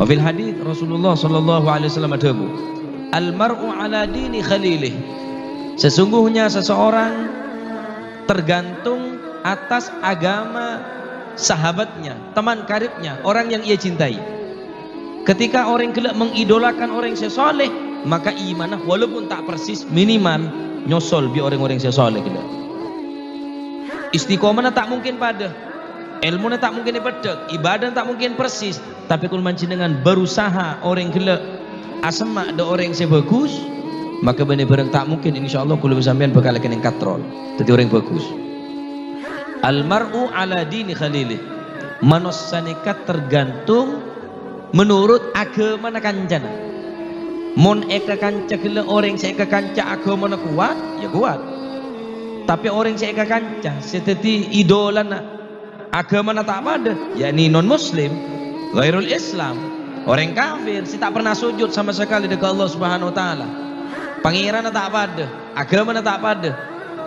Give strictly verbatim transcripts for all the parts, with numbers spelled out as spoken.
Wa fil hadits, Rasulullah sallallahu alaihi wasallam adhâbu, "Al mar'u ala dini khalilih." Sesungguhnya seseorang tergantung atas agama sahabatnya, teman karibnya, orang yang ia cintai. Ketika orèng ghellâ' mengidolakan orèng sè saleh, maka imanna walaupun ta' persis, minimal nyosol bi' orèng-orèng sè saleh ghellâ'. Istiqomana ta' mungkin padâ, èlmona ta' mungkin èpeddhâk, ibadana ta' mungkin persis, tapè kol panjhennengngan berusaha orèng ghellâ' asemma' dâ' orèng sè bhâghus, maka bânnè bhârâng ta' mungkin, insyaallah, kaulâ bân sampèyan bhâkal èkennèng katrol dâddhi orèng bhâghus. Al mar'u ala dini khalilih. Manossa nèka tergantung menurut aghâmana kancana. Mon èkakanca ghellâ' orèng sè èkakanca aghâmana kowat, ya kowat. Tapè orèng sè èkakanca sè dâddhi idolana aghâmana ta' padâ, yakni non-muslim, ghairul Islam, orèng kafir sè ta' pernah sojud sama sekali dâ' ka Allah Subhanahu wa Ta'ala. Pangèranna ta' padâ, aghâmana ta' padâ.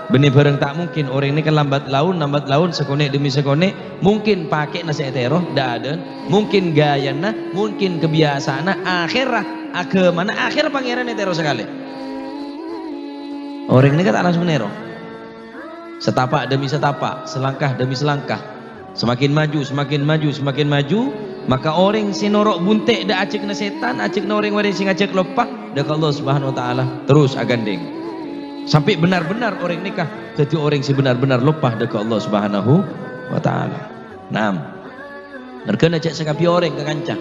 Bânnè bhârâng ta' mungkin orèng nèka lambat laun, lambat laun, sakonè' dhemmi sakonè', mungkin pakè'na sè ètèro, dâ'-adâ'ân, mungkin ghâjâna, mungkin kabiyasa'anna, akhèrra aghâmana, akhèrra Pangèranna ètèro sakalè. Orèng nèka ta' langsung nèro. Satapa' dhemmi satapa', salangka dhemmi salangka. Semakin maju, semakin maju, semakin maju, maka orèng sè noro' bunte' dâ' ajâkna sètan, ajâkna orèng-orèng sè ngajhâk loppa dâ' ka Allah Subhanahu wa Ta'ala, terros aghândhèng. Sampè' bhender-bhender orèng nèka dâddhi orèng sè bhender-bhender loppa dâ' ka Allah Subhanahu wa Ta'ala. Naam. Merghâna jhâ' sakabhi orèng kakanca.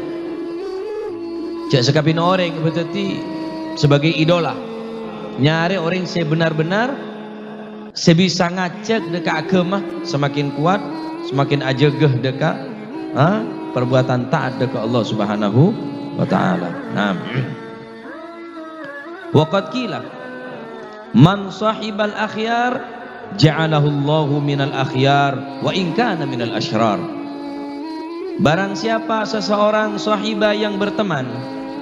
Jhâ' sakabhina orèng èpadâddhi sebagai idola. Nyarè orèng sè bhender-bhender sè bisa ngajhâk dâ' ka aghâma semakin kowat, semakin ajâgâ dâ' ka, ha, parbuatan ta'at dâ' ka Allah Subhanahu wa Ta'ala. Naam. Wa qad qila, "Man sahibal akhyar, ja'alahullahu minal akhyar, wa in kana minal asyrar." Barang siapa seseorang sahiba yang berteman,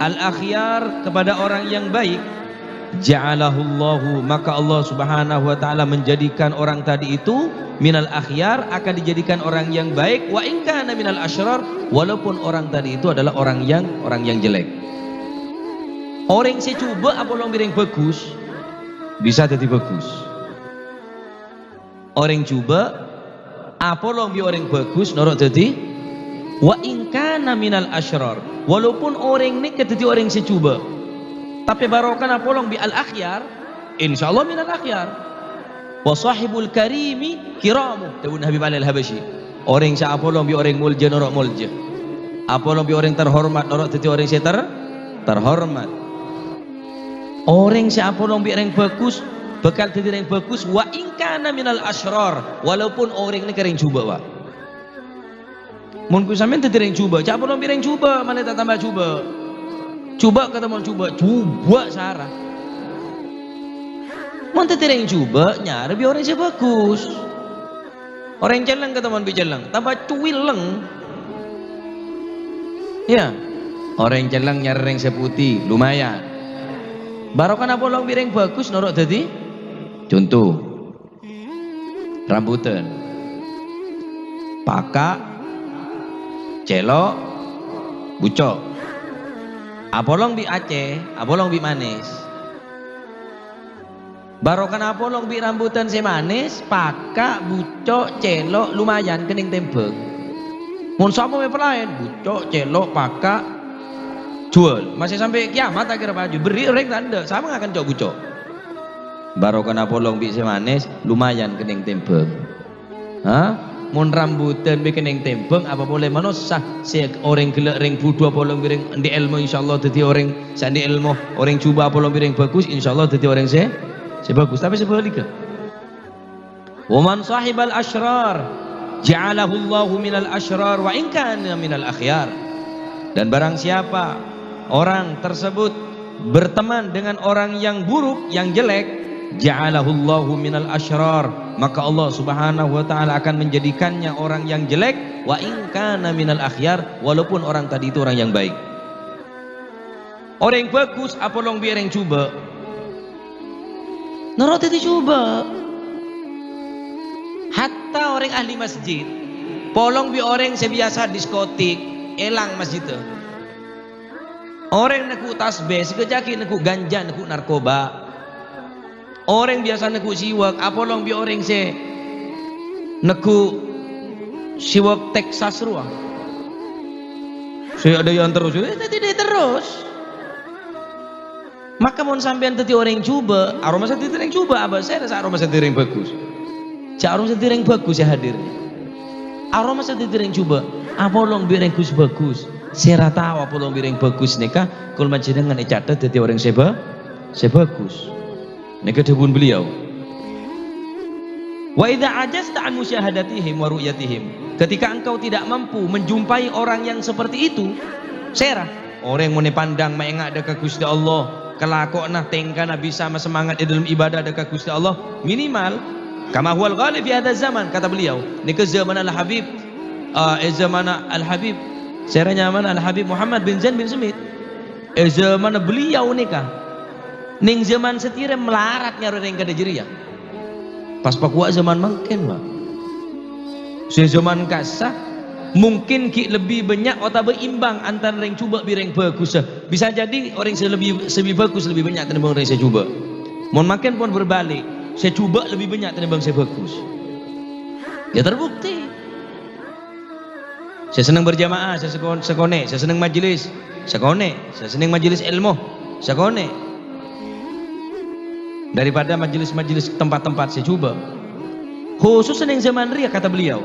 al-akhyar, kepada orang yang baik, ja'alahullahu, maka Allah Subhanahu wa Ta'ala menjadikan orang tadi itu minal akhyar, akan dijadikan orang yang baik, wa in kana minal asyrar, walaupun orang tadi itu adalah orang yang, orang yang jelek. Orèng sè jhubâ' apolong bi' rèng bhâghus, bisa dâddhi bhâghus. Orèng jhubâ' apolong bi' orèng bhâghus noro' dâddhi, wa in kana minal asyrar. Walaupun orèng nèka dâddhi orèng sè jhubâ', tapè barokana apolong bi' al-akhyar, insyaallah minal akhyar. "Wa sahibul karimi kiramu," dhâbuna Habib Ali Al-Habasyi. Orèng sè apolong bi' orèng molja noro' molja. Apolong bi' orèng terhormat noro' dâddhi orèng sè ter-, terhormat. Orèng sè apolong bi' rèng bhâghus bhâkal dâddhi rèng bhâghus, wa in kana minal asyrar, walaupun orèng nèka rèng jhubâ', Pak. Mon ghu sampèyan dâddhi rèng jhubâ', jhâ' apolong bi' rèng jhubâ', malè ta' tamba jhubâ'. Jhubâ' katemmo jhubâ', jhubâ' sara. Mon dâddhi rèng jhubâ', nyarè bi' orèng sè bhâghus. Orèng cellèng katemmo bi' cellèng, tamba cuwillèng. Iyâ. Orèng cellèng nyarè rèng sè putè, lumayan. Barokana apolong bi' rèng bhâghus noro' dâddhi. Conto. Rambudhân. Paka', cèlo', bucco'. Apolong bi' acè, apolong bi' manès. Barokana apolong bi' rambudhân sè manès, paka', bucco', cèlo', lumayan kennèng tèmbhâng. Mon sampè' pèlaèn, bucco', cèlo', paka', juwâl. Masè sampè' kiyamat akhèrra paju. Berri' orèng ta' endâ', sama ngakan co' bucco'. Barokana apolong bi' sè manès, lumayan kennèng tèmbhâng. Ha? Mon rambudhân bi' kennèng tèmbhâng, apa polè manossa? Sè orèng ghellâ' rèng budhu apolong bi' rèng andi' èlmo, insyaallah dâddhi orèng sè andi' èlmo. Orèng jhubâ' apolong bi' rèng bhâghus, insyaallah dâddhi orèng sè, sè bhâghus. Tapè sabhâligghâ. "Wa man sahibal asyrar, ja'alahullahu minal asyrar wa in kana minal akhyar." Dan barang siapa orang tersebut berteman dengan orang yang buruk, yang jelek, ja'alahullahu minal asyrar, maka Allah Subhanahu wa Ta'ala akan menjadikannya orang yang jelek, wa in kana minal akhyar, walaupun orang tadi itu orang yang baik. Orèng bhâghus apolong bi' orèng jhubâ'. Noro' dâddhi jhubâ'. Hatta orèng ahli masjid, polong bi' orèng sè biyasa diskotik, èlang masjiddhâ. Orèng neggu' tasbih, sè kèjjhâ' neggu' ganja, neggu' narkoba. Orèng biyasa neggu' siwak, apolong bi' orèng sè neggu' siwak Texas rowa. Sè adâ' yang terros, eh, dhâddhi terros. Maka mon sampèyan dhâddhi orèng jhubâ', aromasa dhâddhi orèng jhubâ', abâ' sèra sè aromasa dhâddhi orèng bhâghus. Jhâ' aromasa dhâddhi orèng bhâghus sè hadir. Aromasa dhâddhi orèng jhubâ', apolong bi' orèng ghus-bhâghus. Sèra tao apolong bi' orèng bhâghus nèka, kaulâ panjhennengngan ècatet dhâddhi orèng sè bhâ-, sè bhâghus. Nèka dhâbuna beliau, "Wa idza ajazta an musyahadatihim wa ru'yatihim." Ketika engkau tidak mampu menjumpai orang yang seperti itu, sèra? Orèng mon èpandhâng maènga' dâ' ka Ghustè Allah, kalakowanna, tèngkana bisa masemangat è dâlem ibadah dâ' ka Ghustè Allah, minimal, "Kama huwal ghalib fi hadzal zaman," kata beliau. Nèka zaman Al-Habib, eh, è zaman Al-Habib, sèra nyamana Al-Habib Muhammad bin Zain bin Sumit. È zaman beliau nèka. Neng zaman satèya malarat nyarè rèng kadhâ' jârèya. Pas pakowa zaman mangkèn, Pak. Sè zaman ka'issa', mungkin ghi' lebbi bânnya' otabâ imbang antara rèng jhubâ' bi' rèng bhâghussa. Bisa jadi orèng sè lebbi, sè lebbi bhâghus lebbi bânnya' tènèmbhâng orèng sè jhubâ'. Mon mangkèn pon berbalik, sè jhubâ' lebbi bânnya' tènèmbhâng sè bhâghus. Ya terbukti. Sè senneng berjamaah, sè seko-, sakonè', sè senneng majelis, sakonè', sè senneng majelis èlmo, sakonè'. Daripada majelis-majelis tempat-tempat sè jhubâ'. Khusus neng zaman rèya, kata beliau,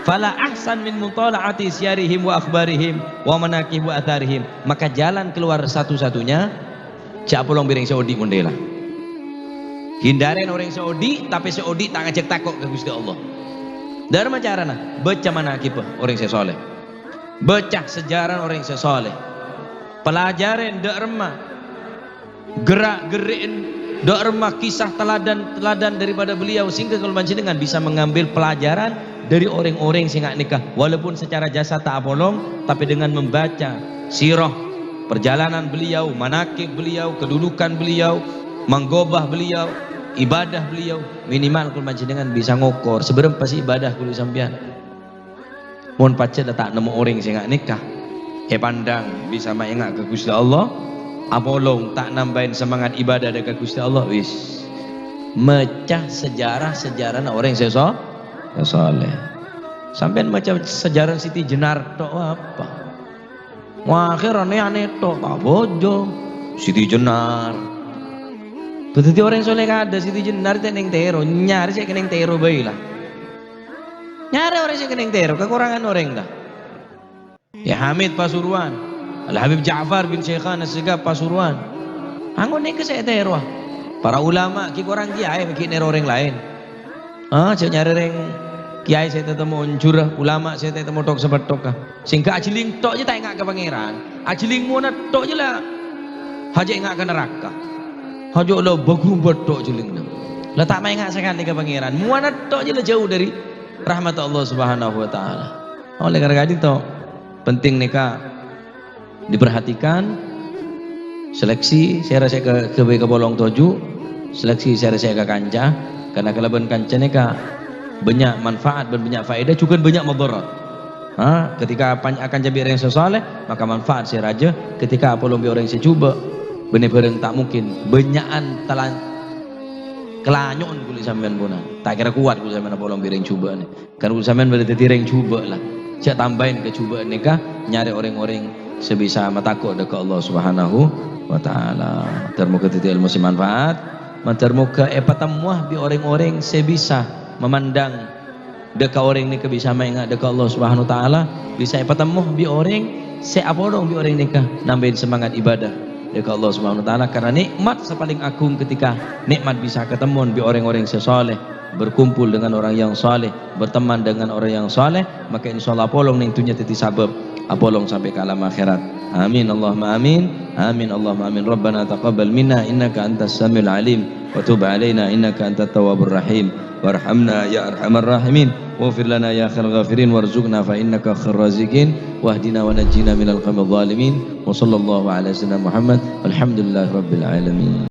"Fala ahsan min mutala'ati siyarihim wa akhbarihim wa manaqib wa atharihim." Maka jalan keluar satu-satunya, jhâ' apolong bi' rèng sè odi' mon dâ' ella. Hindarè orèng sè odi', tapè sè odi' ta' ngajhâk tako' ka Ghustè Allah. Dâ' remma carana, bâca manaqibbhâ orèng sè sholeh. Bâca sejarah orèng sè sholeh. Pelajarin dâ' remma. Gerak-gerikin dâ' remma kisah teladan-teladan daripada beliau, sehingga kaulâ panjhennengngan bisa mengambil pelajaran dari orèng-orèng sè nga' nèka, walaupun secara jasad ta' apolong, tapè dengan membaca sirah, perjalanan beliau, manaqib beliau, kedudukan beliau, manggobâ beliau, ibadah beliau, minimal kaulâ panjhennengngan bisa ngokor sabârâmpa sè ibadah kaulâ sampèyan. Mon pajhât la ta' nemmo orèng sè nga' nèka, èpandhâng bisa maènga' ka Ghustè Allah, apolong ta' nambâi semangat ibadah dâ' ka Ghustè Allah, wis. Maca sejarah-sejarahna orèng sè so-, sè sholeh. Sampèyan maca sejarah Siti Jenar tok apa? Wah, akhèr anè-anè tok, ta' bhâjâng. Siti Jenar. Dhâddhi orèng sholeh kadhâ' Siti Jenar ta' neng tèro, nyarè sè kennèng tèro bhâi la. Nyarè orèng sè kennèng tèro, kakorangan orèng ta'. Kè Hamid Pasuruan, Al Habib Ja'far bin Syekhana Segaf Pasuruan. Angghuna nèka sè ètèrowa. Para ulama ghi' korang kèyaè, ghi' nèro orèng laèn. Ah, jhâ' nyarè rèng kèyaè sè tatemmo onjhurâ, ulama sè tatemmo thok-sapatthokka. Sèngghâ ajhelling tok jhâ' ta' ènga' ka Pangèran. Ajhelling mowana tok jhâ' la hajhâ' ènga' ka naraka. Hajhâ' la bhâghrumbâ tok ajhellingna. La ta' maènga' sakalè ka Pangèran. Mowana tok jhâ' la jhâu dâri rahmat Allah Subhanahu wa Ta'ala. Oleh karena itu, penting nèka diperhatikan, seleksi sèra sè ka-, ghâbây kapolong toju', seleksi sèra sè ka kanca, karena kalabân kanca nèka bânnya' manfaat bân bânnya' faèdah, jhughân bânnya' madharat. Ha, ketika pan-, akanca bi' orèng sè sholeh, maka manfaat sè rajâ, ketika apolong bi' orèng sè jhubâ', bânnè bhârâng ta' mungkin, bânnya'an talan-, kalanyo'on kulâ sampèyan pona. Ta' kèra kowat kulâ sampèyan apolong bi' orèng jhubâ' nè. Kan sampèyan bâdâ dhâddhi rèng jhubâ' la. Jhâ' tambâi kajhubâ'ân nèka nyarè rèng-orèng sè bisa matako' dâ' ka Allah Subhanahu wa Ta'ala. Mator moghâ dhâddhi èlmo sè manfaat. Mator moghâ èpatemmowa bi' rèng-orèng sè bisa mamandhâng dâ' ka orèng nèka bisa maènga' dâ' ka Allah Subhanahu wa Ta'ala. Bisa èpatemmowa bi' orèng sè apolong bi' orèng nèka nambâi semangat ibadah dâ' ka Allah Subhanahu wa Ta'ala. Karena nè'mat sè palèng agung ketika nè'mat bisa katemmowan bi' rèng-orèng sè sholeh. Berkumpul dengan orang yang saleh, berteman dengan orang yang saleh, maka insyaallah apolong neng dunnya dhâddhi sabâb apolong sampè' ka alam akhirat. Amin, Allahumma amin. Amin, Allahumma amin. Rabbana taqabbal minna innaka antas samiul alim, wa tub alaina innaka antat tawwabur rahim, warhamna ya arhamar rahimin, waghfir lana ya khairal ghafirin, warzuqna fa innaka khairur raziqin, wahdina wa najjina minal qaumidh dhalimin. Wa sallallahu ala sayyidina Muhammad, walhamdulillahi rabbil alamin.